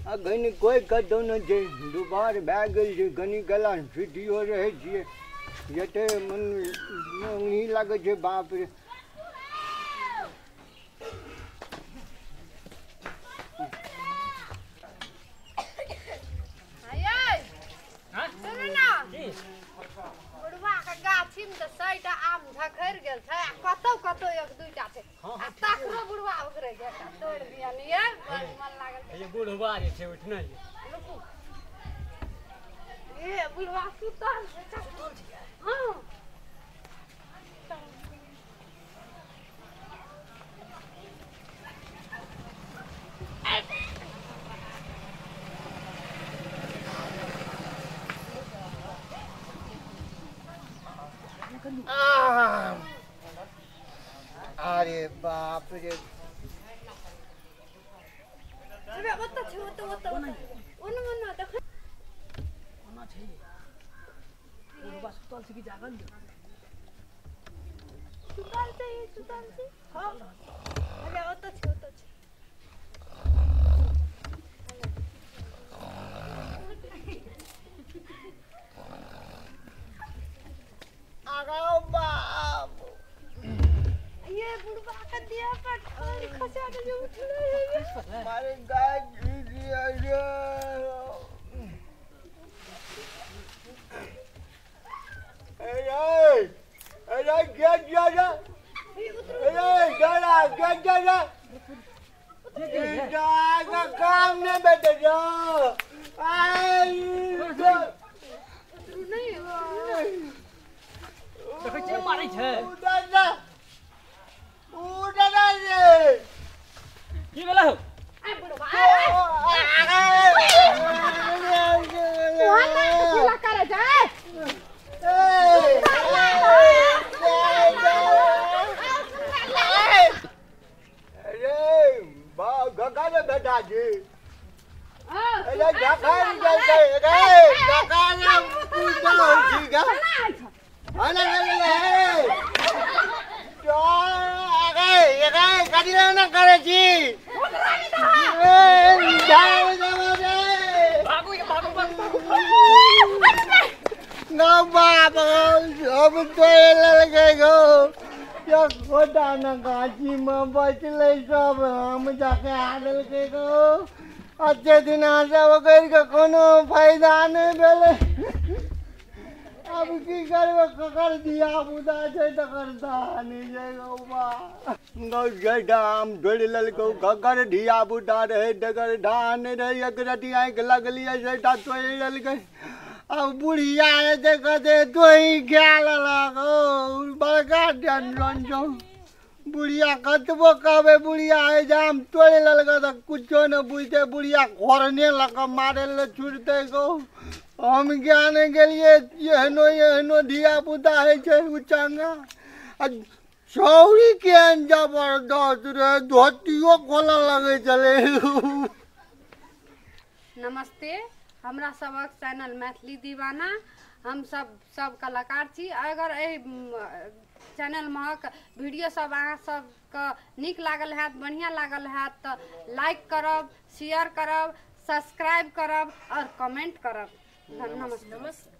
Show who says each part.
Speaker 1: अखन कोइ कतौ नहि छै, दुबार भए गेल छै। कनि गला सुतियो रहै छियै, जते मन ओंघी लागै छै। बाप रे,
Speaker 2: सुनू ना, बुढ़वा के गाछी में तऽ 100 टा आम झखरि गेल छै आ कतौ कतौ एक दूटा छै, आ तकरो बुढ़वा ओकरे के एकटा तोड़ि दिया नी यै, बड़ मन लागल छै।
Speaker 3: ये बुढ़वा जे छै उठने ये।
Speaker 2: रुकू, ए बुढ़वा सुतल छै। हाँ,
Speaker 1: अरे बाप रे,
Speaker 2: अरे ओतऽ छै, ओतऽ ओतऽ ओने ओने देख।
Speaker 4: कोना छै बुढ़वा? सुतल छै कि जागल छै?
Speaker 2: सुतल छै, सुतल छै। हाँ, अरे ओतऽ छै, ओतऽ छै।
Speaker 1: अरे बाप,
Speaker 2: ये बुढ़वा के देह पर ठाड़ खसा के जे उठले है।
Speaker 1: मारे गाय घी दिया रे। अरे अरे, गे जा जा, अरे जरा गे जा जा, जा काम नहीं बैठे जा।
Speaker 2: उतरू नहीं।
Speaker 4: देखै छियै, मारै छै।
Speaker 1: उधर जा, उधर जा रे।
Speaker 4: की भेलै हौ?
Speaker 2: आ बुढ़वा, तोहर ना कथी करे जाए।
Speaker 1: अरे गगा ने बेटा जी, अरे गगा ने, अरे गगा ने पूजा होइ छी गा। अरे अरे अरे अरे, गाड़ी ना करे छी। ए जाओ जाओ रे,
Speaker 4: भागू भागू भागू।
Speaker 1: ना बाप, अब तो लगे गो गोटा न गाछी में बचले, सब हम जाके आ देलकै गो। अच्छे दिन सब करि के कोनो फायदा नहि भेलै। अब की करबै? ककर धिया पुता छै तकर दाह नहि छै गौ बा। गौ जेटा आम तोड़ि लेलकौ, ककर धिया पुता रहै तकर धाह नहि रहै। एक रति आँखि लगलियै, सेटा तोड़ि लेलकै। अब बुढ़िया एते कहते तोही खा लेलक हौ, बड़का टेंशन छौ। बुढ़िया कतबो कहबै, बुढ़िया है जे आम तोड़ि लेलकै तऽ कुछो नहि बुझतै। बुढ़िया घरने लऽ कऽ मारै लए छुटतै गौ। हम ज्ञाने गेलियै, एहनो एहनो धिया पुता होइ छै उचंगा। आ छौरी केहन जबरदस्त रहै, धोतियो खोलऽ लगै छलै।
Speaker 2: नमस्ते, हमरा सबक चैनल मैथिली दीवाना, हम सब सब कलाकार छी। अगर एहि चैनल महक वीडियो सब अहाँ सबके नीक लागल हैत, बढ़िआँ लागल हैत तऽ लाइक करब, शेयर करब, सब्सक्राइब करब और कमेंट करब। नमस्ते।